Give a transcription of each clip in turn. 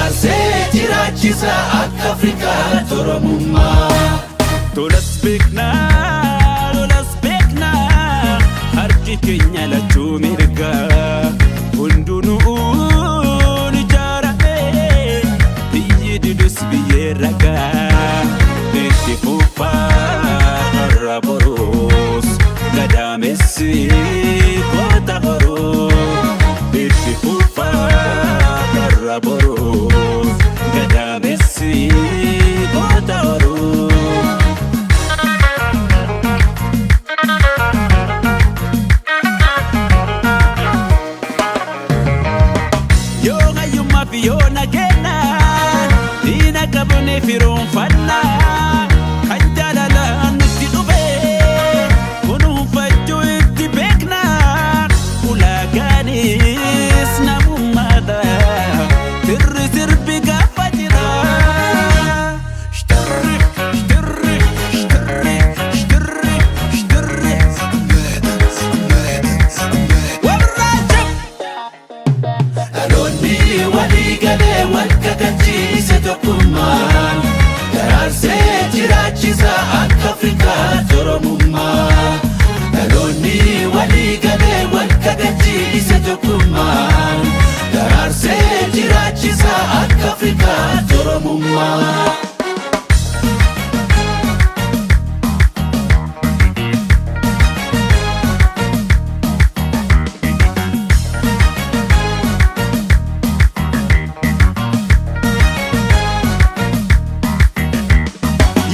Daraarsee jiraachisa akka Afrikaatti Oromummaa. Tolas beeknaa, lolas beeknaa, harki keenya lachuu mirgaa. Hundinuu ijaarame, biyyi didus biyyee ragaa. Itti fufaa har'a boruus, gadaamessi goota horuu. Itti fufaa har'a boruus, gadaamessi goota horuu. Yoo hayyummaa fi yoo nageenya, diina qabne firoonfanna. Kan jaalalaan nutti dhufe kunuunfachuu itti beekna. Ulaagaanis namummaadha, tirri sirbi gaafa jira. Shtirri shtirri shtirri shtirri shtirri warra Dhaloonni walii galee wal kakachiise tokkummaan. Daraarsee jiraachisa akka Afrikaatti Oromummaa. Dhaloonni walii galee wal kakachiise tokkummaan. Daraarsee jiraachisa akka Afrikaatti Oromummaa.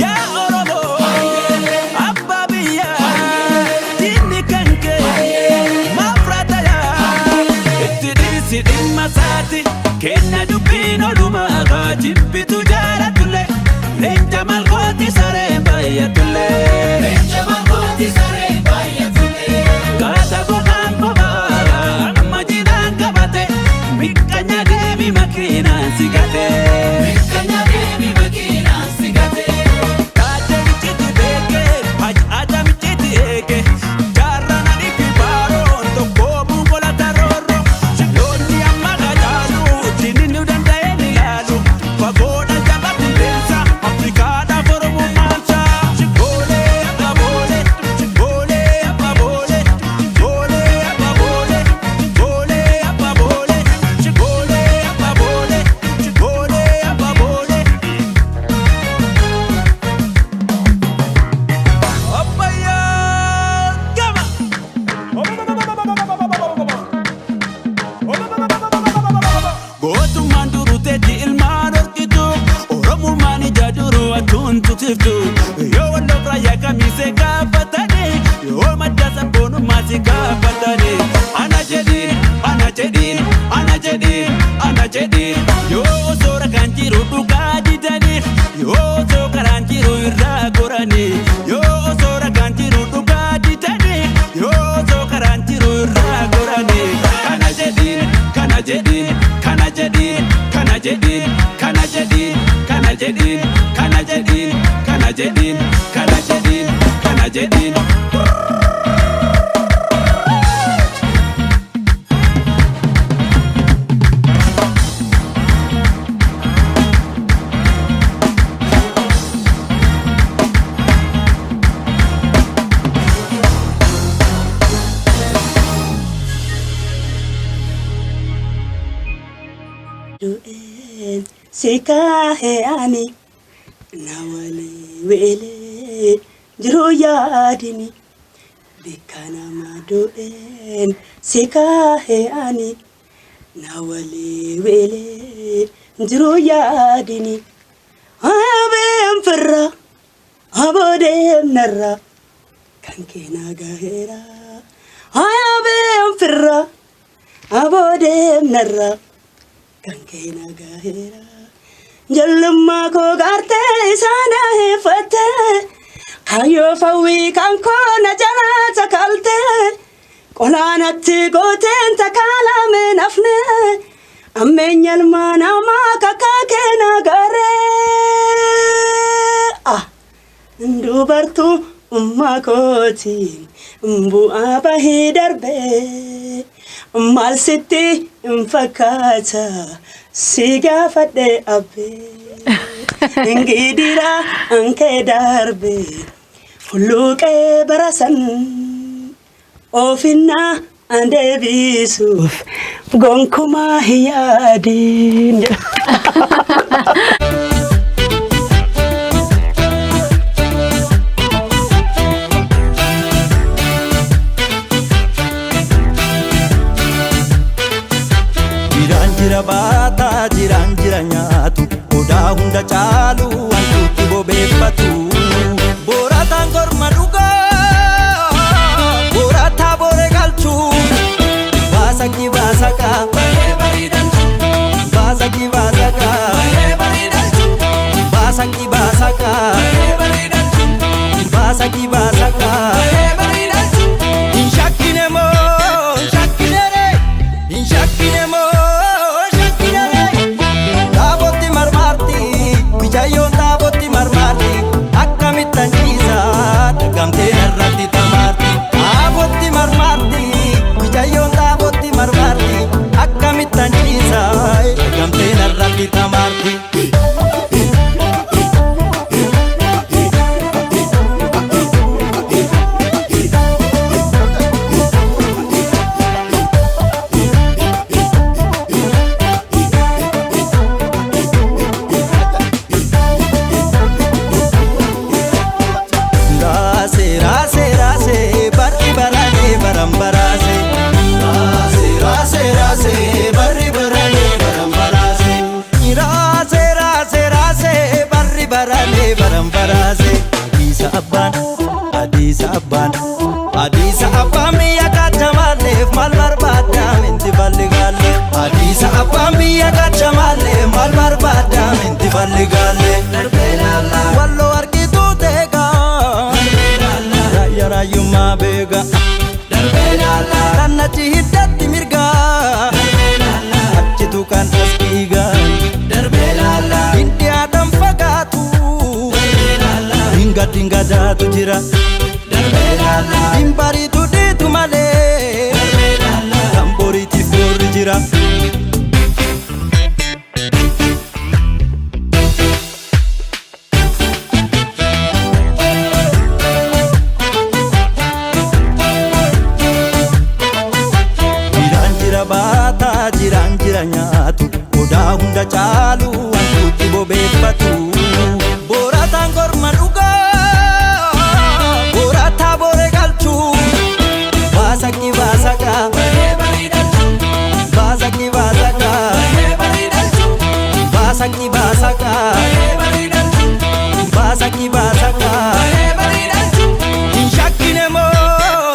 Yaa Oromoo, abbaa biyyaa, diinni kan kee maaf raatayaa? Itti dhiisi dhimma isaati, kenna dubbiin odumaa jibbitu jaalatullee, leenca malkooti sareen baay'atullee. Leenca malkooti saree baay'atullee. Kaata gogaan bobaa, amma jidhaan qabate, miqqanya deemi makiinaan si gate. Mirkanya deemi makiinaan si gate. Kaadamichiti beekee, adamichiti eege, jaarraan adiifi baaroon tokko buukolata roorro. Loonni amma qacaalu, diinni nu danda'e ni laalu. Fagoodha jaba qilleensa, Afrikaadhaaf Oromummaansa. Boolee abba boolee, boolee abba boolee, boolee abba boolee, boolee abba boolee, boolee abba boolee, boolee abba boolee. Abbayyaa gama. Gootummaan duruteetti ilmaan horkitu, Oromummaan ija duru atuun tuqsiftu. Yoo walloof raayyaa kamiisee gaafatanii, yoo madda sabboonummaa si gaafatanii. Ana jedhiin, ana jedhiin, ana jedhiin, ana jedhiin. Yoo osoo rakaan jiru dhugaa didanii, yoo osoo karaan jiru irraa goranii. Yoo osoo rakaan jiru dhugaa didanii, yoo osoo karaan jiru irraa goranii. Kana jedhiin, kana jedhiin, kana jedhiin, kana jedhiin, kana jedhiin, kana jedhiin, kana jedhiin, kana jedhiin, kana jedhiin, kana jedhiin. Du'een si kaahee ani na walii weelee jiru yaadini bikka nama du'een si kaahee ani na walii weelee jiru yaadini abeem firra aboodeem narra kan kee na gaheera abeem firra aboodeem narra kan kee na gaheera. Ijoollummaa koo gaartee isaan aheeffattee, kaayyoo fawwii kan koo na jalaa takaaltee, qolaanatti gooteen takaalame nafne, ammeenya ilmaa namaa kakaa kee na gaaree. Ah, dubartuu ummaa kootiin bu'aa bahii darbee maal sitti hin fakkaata? Si gaafadhe abbee Ingidira ankee darbe hulluuqee barasan ofinnaa an deebisuuf gonkumaa hin yaadin jedha. Jiraan jira baataa jiraan jira nyaatu odaa hunda caalu wantuutti bobeeffatu. Boorataan korma dhugaa boorataa booree galchuu baasakii baasakaa baasakii baasakaa baasakii baasakaa baasakii baasakaa. Hin shakkine moo hin shakkine ree hin shakkine moo shakkine ree Taabotti marmaarti bijayyoon taabotti marmaarti akkamitti anjiisa dagamtee narratti tamaarti Taabotti marmaarti bijayyoon taabotti marmaarti akkamitti anjiisa dagamtee narratti tamaarti. Raase raase raase barri barane baram baraase. Raase raase raase barri barane baram baraase. Raase raase raase barri barane baram baraase. Adiisa abbaan adiisa abbaan adiisa abbaan biyya kaachamaalleef maal barbaadda minti balli gaalle. Adiisa abbaan biyya kaachamaalleef maal barbaadda minti balli gaalle. Walloo argituu teegaa. Raayyaa raayyummaa beeka. Kannachi hiddatti mirga. Achitu kan as dhiiga. Hindi aadaan fagaatu. Dinga dinga daatu jira. Hin bariitu dhiitu malee. Kan boriitiif boorri jira. Jiraan jira baataa jiraan jira nyaatu odaa hunda caalu wantuutti bobeeffatu. Boorataan korma dhugaa boorataa booree galchuu baasakii baasakaa baasakii baasakaa baasakii baasakaa baasakii baasakaa. Hin shakkine moo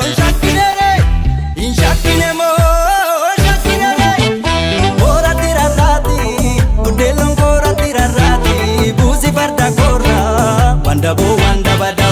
hin shakkine ree hin shakkine moo shakkine ree Koorratti rarraati buddeeloon koorratti rarraati buusi farda koorraa wandaboo wandabada.